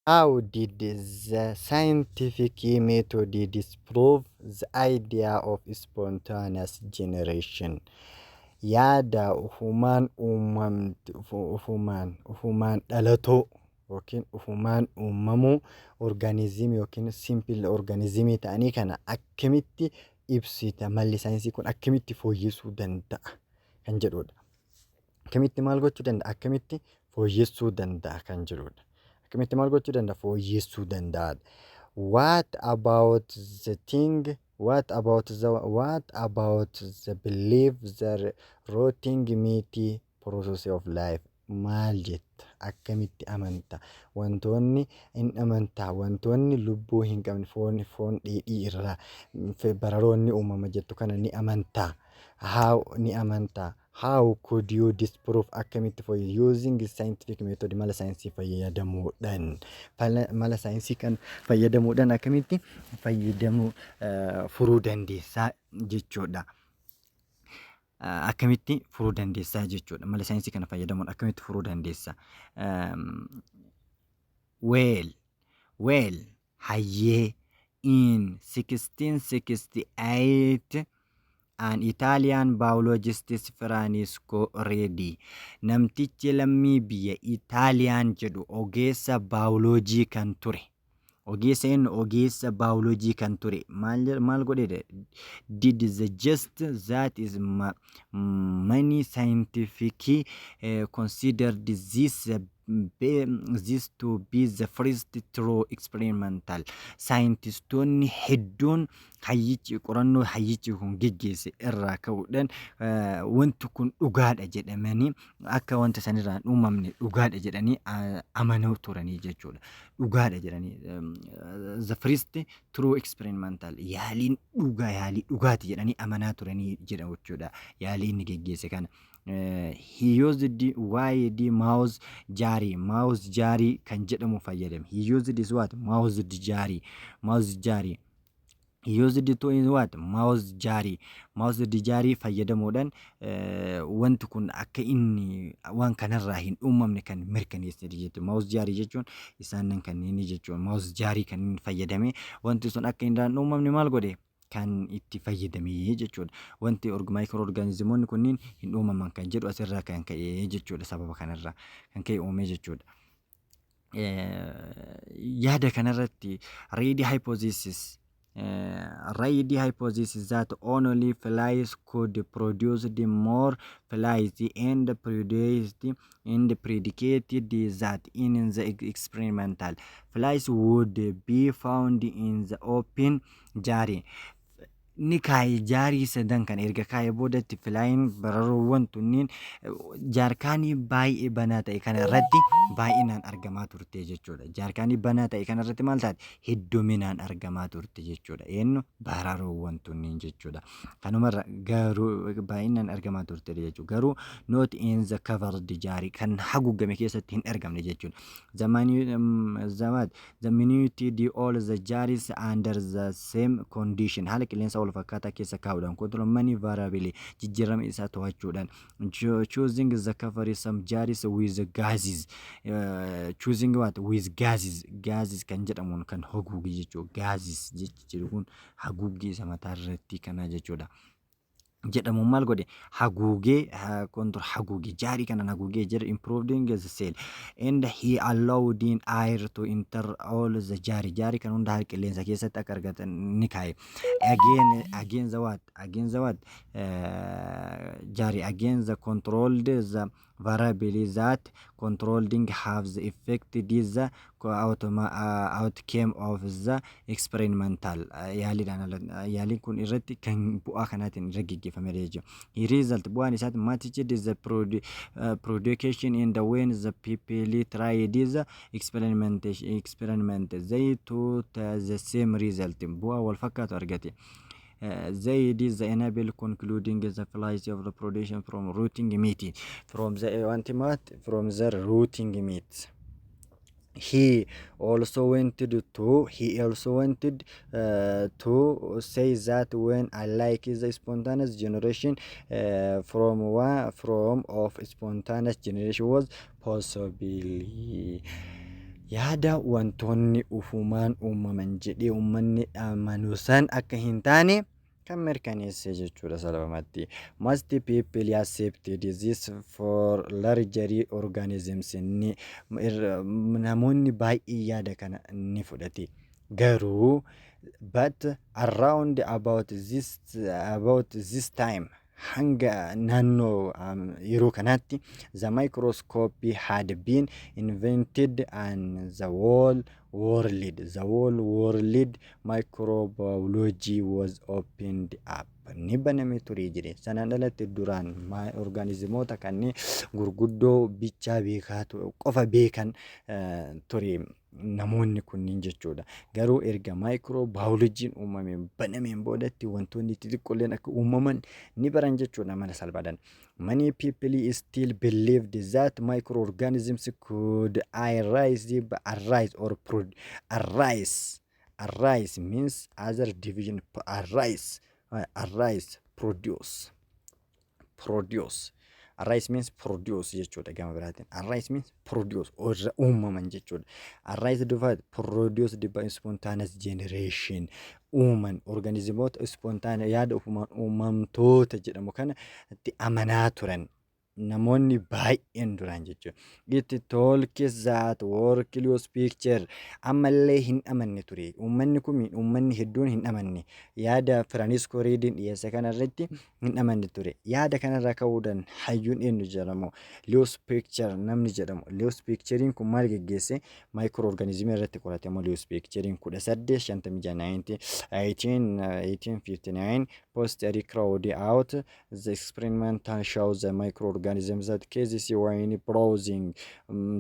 How did the scientific method disprove the idea of spontaneous generation? Yaada ufumaan uumamti, ufumaan dhalatoo yookiin ufumaan uumamuu organismii yookiin simple organismii ta'anii kana akkamitti ibsita? Malli saayinsii kun akkamitti fooyyessuu danda'a kan jedhudha. Akkamitti maal gochuu danda'a? Akkamitti fooyyessuu danda'a kan jedhudha. Akkamitti maal gochuu danda'a? Fooyyessuu danda'a. What about the thing? What about the belief the rotting meat process of life? Maal jetta? Akkamitti amanta? Wantoonni hin amantaa? Wantoonni lubbuu hin qabne, foon dheedhii irraa bararoonni uumama jettu kana ni amantaa? How ni amantaa? How could you disprove, akkamitti fooyyessu? Using scientific method, mala saayinsii fayyadamuudhaan, mala saayinsii kan fayyadamuudhaan akkamitti fayyadamuu furuu dandeessaa jechuudha. Akkamitti furuu dandeessaa jechuudha. Mala saayinsii kana fayyadamuun akkamitti furuu dandeessa? Well, hayyee, in 1668 an Italian biologist, Francisco Redi, namtichi lammii biyya Itaaliyaan jedhu, ogeessa baayoloojii kan ture. Ogeessa inni ogeessa baayoloojii kan ture maal godhe? Did the just that is many scientific considered this to be the first true experimental. Saayintistoonni hedduun hayyichi qorannoo hayyichi kun geggeesse irraa ka'uudhaan wanti kun dhugaadha jedhamanii, akka wanta sanirraa hin uumamne dhugaadha jedhanii amanuu turanii jechuudha. Dhugaadha jedhanii, the first true experimental, yaaliin dhugaa, yaalii dhugaati jedhanii amanaa turanii jedha jechuudha, yaalii inni geggeesse kana. He used wide mouth jar, mouth jar kan jedhamu fayyadame. He used this what? Mouth jar, mouth jar. He used to in what? Mouth jar, mouth jar fayyadamuudhaan wanti kun akka inni waan kanarraa hin uumamne kan mirkaneesse jechuudha. Mouth jar jechuun isaan kanneen jechuudha. Mouth jar kan inni fayyadame wanti sun akka hin uumamne maal godhe, kan itti fayyadamee jechuudha. Wanti microorganismoonni kunniin hin uumaman kan jedhu asirraa kan ka'e jechuudha. Sababa kanarraa kan ka'e uume jechuudha. Yaada kanarratti Redi hypothesis that only flies could produce the more flies and produced and predicted that in the experimental flies would be found in the open jar. Ni kaa'e jarii sadan kan erga kaa'e boodatti flyin, bararoowwan tunniin jaarkaanii baay'ee banaa ta'e kana irratti baay'inaan argamaa turte jechuudha. Jaarkaanii banaa ta'e kana irratti maal taate? Hedduminaan argamaa turte jechuudha. Eenyu? Bararoowwan tunniin jechuudha. Kanumarra garuu baay'inaan argamaa turte jechuudha. Garuu not in the covered jar, kan haguugame keessatti hin argamne jechuudha. The minute all the jars under the same condition, haala qilleensa wal fakkaataa keessa kaa'uudhaan, control many variable, jijjiirama isaa to'achuudhaan, choosing the cover some jars with gases, choosing what? With gases, gases kan jedhamuun kan haguuge jechuudha. Gases jechi jedhu kun haguuggii isa mataa irratti kana jechuudha. Jedhamuun maal godhe? Haguugee, control haguugee, jarii kanaan haguugee jira. Improving the seal and he allowed in air to enter all the jar, jarii kan hunda haala qilleensa keessatti akka argatan ni kaa'e. Again the what? Again the what? Jarii again the controlled the variable that controlling have the effect this the outcome of the experimental. Yaaliidhaan yaaliin kun irratti kan bu'aa kanaatiin irra geggeeffamedha jechuudha. He result, bu'aan isaati, matched the production in the when the people tried the experimentation experiment, they to the same result, bu'aa wal fakkaatu argate. They did the enable concluding the flies of the production from rotting meat, from the wanti what? From the rotting meat. He also wanted to say that when I like the spontaneous generation from one from of spontaneous generation was possible. Yaada wantoonni ufumaan uumaman jedhee uummanni amanu san akka hin taane kan mirkaneesse jechuudha salphumatti. Most people accepted this for larger organisms. Ni namoonni baay'ee yaada kana ni fudhate. Garuu, but around about this time, hanga naannoo yeroo kanaatti, the microscope had been invented and the whole world microbiology was opened up, ni baname ture jedhe. Sanaan alatti duraan orgaanizimoota kanneen gurguddoo bichaa beekaa qofa beekan ture namoonni kunniin jechuudha. Garuu erga maayikiroobaayoloojiin uumameen banameen boodatti wantoonni xixiqqoolleen akka uumaman ni baran jechuudha mala salphaadhaan. Many people still believed that microorganisms could arise or arise. Arise means other division, arise, arise, produce, produce. Arise means produce jechuudha gama biraatiin. Arise means produce, irra uumaman jechuudha. Arise dhufa produce by spontaneous generation uuman organizimoota spontaneous yaada ofumaan uumamtoota jedhamu kana itti amanaa turan namoonni baay'een duraan jechuudha. It took that work Louis Pasteur ammallee hin amanne ture. Uummanni kun, uummanni hedduun hin amanne. Yaada Francisco Rediin dhiyeesse kanarratti hin amanne ture. Yaada kanarraa ka'uudhaan hayyuun eenyu jedhamu, Louis Pasteur namni jedhamu. Louis Pasteuriin kun maal geggeesse? Maayikiroo orgaanizimii irratti qorate immoo Louis Pasteuriin 1856, 1859. Pasteur carried out the experimental shows the microorganisms that causes wine browsing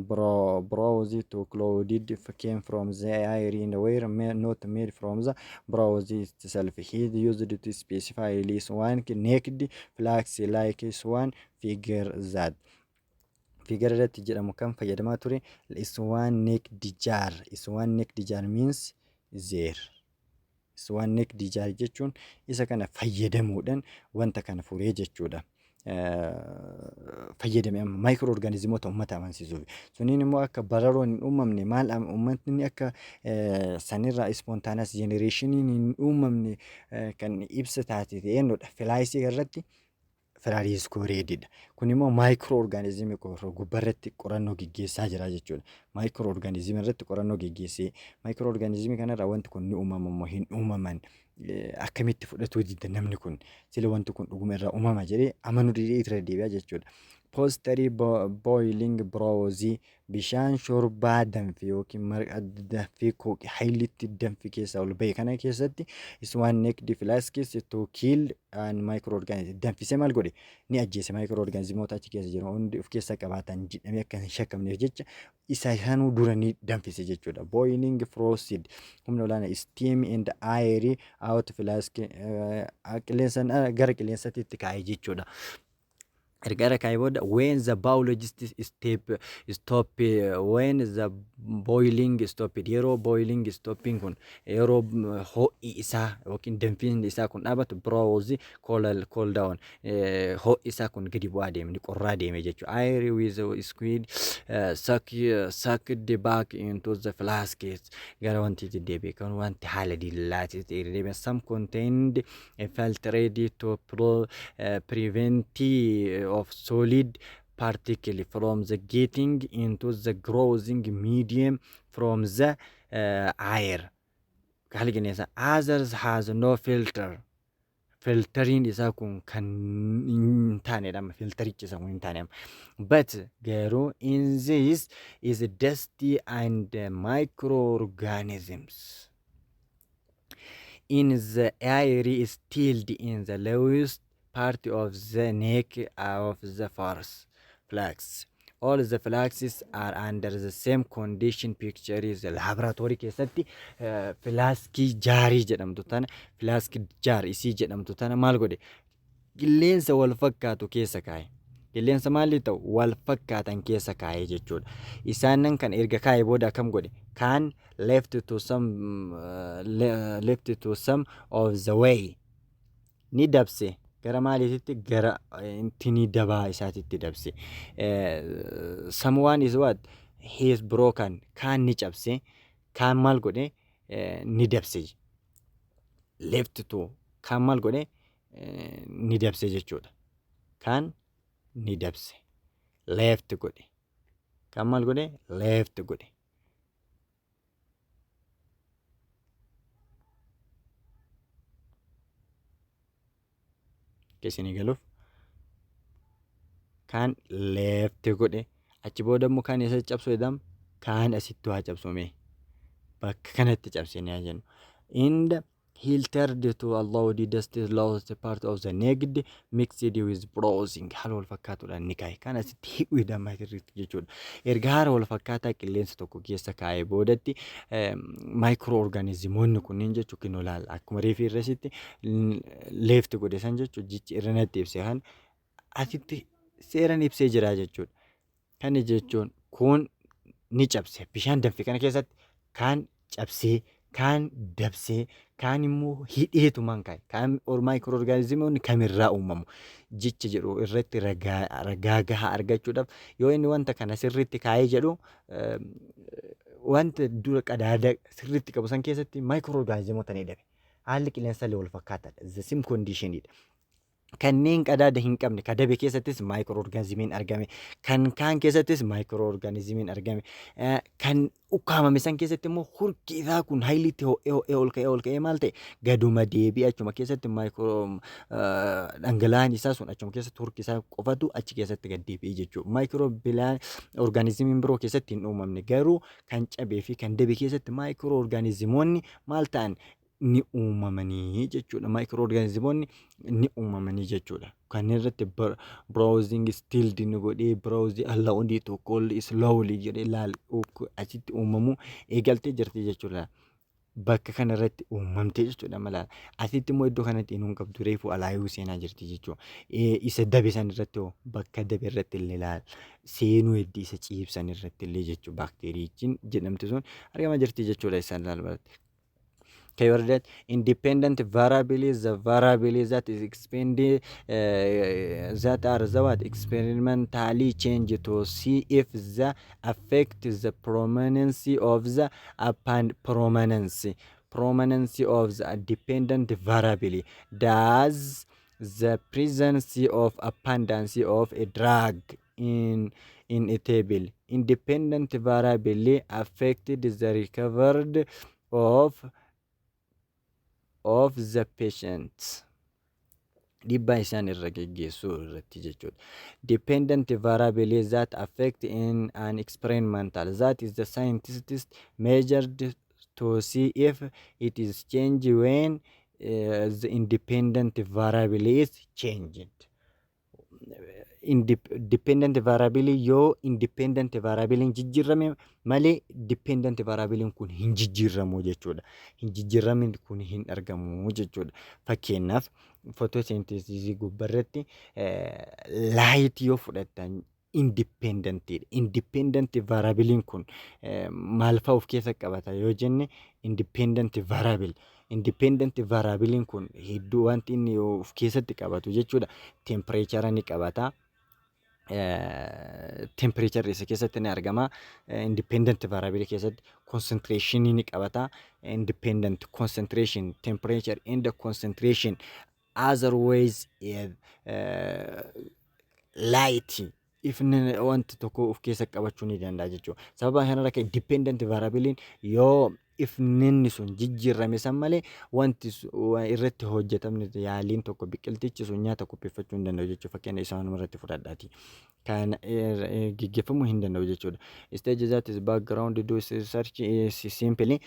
broth to clouded came from the air and were not made from the broth itself. He used to specify swan necked flask like swan figure that figure irratti jedhamu kan fayyadamaa ture. Swan necked jar. Swan necked jar means there. Swan necked jar jechuun isa kana fayyadamuudhaan wanta kana furee jechuudha. Fayyadame amma maayikiroo orgaanizimoota uummata amansiisuuf. Suniin immoo akka bararoon hin uumamne, maal, uummatni akka sanirraa spontaneous generationiin hin uumamne kan ibsa taate ta'eenudha. Flaskii irratti Francisco Redidha. Kun immoo maayikiroo orgaanizimii gubbaarratti qorannoo geggeessaa jira jechuudha. Maayikiroo orgaanizimii irratti qorannoo geggeessee maayikiroo orgaanizimii kanarraa wanti kun ni uumama moo hin uumaman, akkamitti fudhatuu dida namni kun, sila wanti kun dhuguma irraa uumama jedhee amanuu didee irra deebi'a jechuudha. Pasteur boiling broth, bishaan shorbaa danfe yookiin marqa danfee hayilitti danfe keessaa ol bahe kana keessatti swan necked flasks to kill and microorganism danfisee maal godhe? Ni ajjeese. Microorganismoota achi keessa jiran hundi of keessaa qabaatan jedhamee akka hin shakkamneef jecha isa sanuu dura ni danfise jechuudha. Boiling forced humna olaanaa steam and air out flask, qilleensa gara qilleensatti itti kaa'e jechuudha. Erga irra kaa'ee booda, when the biologist step stop when the boiling stopped, yeroo boiling stopping kun, yeroo ho'i isaa yookiin danfiinni isaa kun dhaabatu, broth cool down, ho'i isaa kun gadi bu'aa deeme, ni qorraa deeme jechuudha. Air with squid sucked back into the flask, gara wanti itti deebi'e kan wanti haala diillaati ta'e deebi'e. Some contained a filter ready to prevent of solid particle from the getting into the growing medium from the air, haala qilleensa. Others has no filter, filtariin isaa kun kan hin taanedha, filtarichi isaa kun hin taane. But garuu in this is dusty and microorganisms in the air is stilled in the lowest part of the neck of the first flask. All the flasks are under the same condition. Picture is laboratory keessatti flaskii jarii jedhamtu tana, flask jar isii jedhamtu tana maal godhe? Qilleensa wal fakkaatu keessa kaa'e. Qilleensa maalii ta'u wal fakkaatan keessa kaa'e jechuudha. Isaanan kan erga kaa'e booda akkam godhe? Kan left to some of the way ni dabse. Gara maaliititti? Gara intini dabaa isaatitti dabse. Someone is what? He is broken, kaan ni cabse, kaan maal godhe? Ni dabse. Left to kaan maal godhe? Ni dabse jechuudha. Kaan ni dabse. Left godhe. Kaan maal godhe? Left godhe. Isinii galuuf kaan left godhe. Achi booda immoo kaan eessatti cabsuu jedhama? Kaan asitti waa cabsume, bakka kanatti cabsine haa jennu. And he turned to allow the dust lost part of the naked mixed with browsing. Haala wal fakkaatuudhaan ni kaa'e. Kan asitti hidhu hidhamaa sirriitti jechuudha. Erga haala wal fakkaataa qilleensa tokko keessa kaa'ee boodatti, maayikiroo orgaanizimoonni kunniin jechuun kinoo laala, akkuma reefii irrasitti left godhe san jechuun, jechi irra natti ibse kan asitti seeran ibsee jira jechuudha. Kana jechuun kun ni cabse bishaan danfe kana keessatti, kaan cabsee, kaan dabsee, kaan immoo hidheetumaan kaa'e. Kaan maayikiroo orgaanizimoonni kamirraa uumamu jecha jedhu irratti ragaa gahaa argachuudhaaf, yoo inni wanta kana sirriitti kaa'ee jedhu, wanta dura qadaada sirriitti qabu san keessatti maayikiroo orgaanizimoota ni dhabe. Haalli qilleensa illee wal fakkaataadha. The same conditionidha. Kanneen qadaada hin qabne ka dabe keessattis maayikiroo orgaanizimiin argame. Kan kaan keessattis maayikiroo orgaanizimiin argame. Kan ukkaamame san keessatti immoo hurki isaa kun hayilitti ho'ee ho'ee ol ka'ee ol ka'ee maal ta'e? Gaduma deebi'e. Achuma keessatti maayikiroo dhangala'aan isaa sun achuma keessatti, hurki isaa qofatu achi keessatti gad deebi'e jechuudha. Maayikiroo bilaan orgaanizimiin biroo keessatti hin uumamne, garuu kan cabee fi kan dabe keessatti maayikiroo orgaanizimoonni maal ta'an? Ni uumamanii jechuudha. Maayikiroo orgaanizimoonni ni uumamanii jechuudha. Kanneen irratti browsing stilled ni godhee, browse allowed to cool slowly jedhee, laal, achitti uumamuu eegaltee jirti jechuudha. Bakka kana irratti uumamte jechuudha mala. Asitti immoo iddoo kanatti hin qabdu, reefu alaayuu seenaa jirti jechuudha. Isa dabe san irratti hoo, bakka dabe irratti illee laal, seenuu heddii isa ciibsan irratti illee jechuudha. Baakteeriichiin jedhamti sun argamaa jirti jechuudha isaan laal baratti. Keyword that independent variable is the variable that is expanded, that are the what experimentally change to see if the affect the prominence of the upon prominence of the dependent variable. Does the presence of abundance of a drug in a table independent variable affected the recovered of the patient? Dhiibbaa isaan irra geggeessuu irratti jechuudha. Dependent variable that affect in an experimental that is the scientist measured to see if it is changed when the independent variable is changed. Dependent variable yoo independent variable jijjiirame malee, dependent variable kun hin jijjiiramu jechuudha. Hin jijjiiramin kun hin argamu jechuudha. Fakkeenyaaf, photosynthesis gubbarratti light yoo fudhattan independentidha. Independent variable kun maal fa'a of keessa qabata yoo jenne, independent variable. Independent variable kun hedduu wanti inni of keessatti qabatu jechuudha. Temperature ni qabata. Temperature isa keessatti ni argama. Independent variable keessatti concentration ni qabata. Independent concentration, temperature and the concentration. Otherwise, light ifni wanti tokko of keessa qabachuu ni danda'a jechuudha. Sababa kanarra kan dependent variable yoo ifninni sun jijjiirame san malee, wanti irratti hojjetamne yaaliin tokko, biqiltichi sun nyaata qopheeffachuu hin danda'u jechuudha. Fakkeenya isaanuma irratti fudhadhaati. Kan geggeeffamuu hin danda'u jechuudha. Stage that is background do research is simply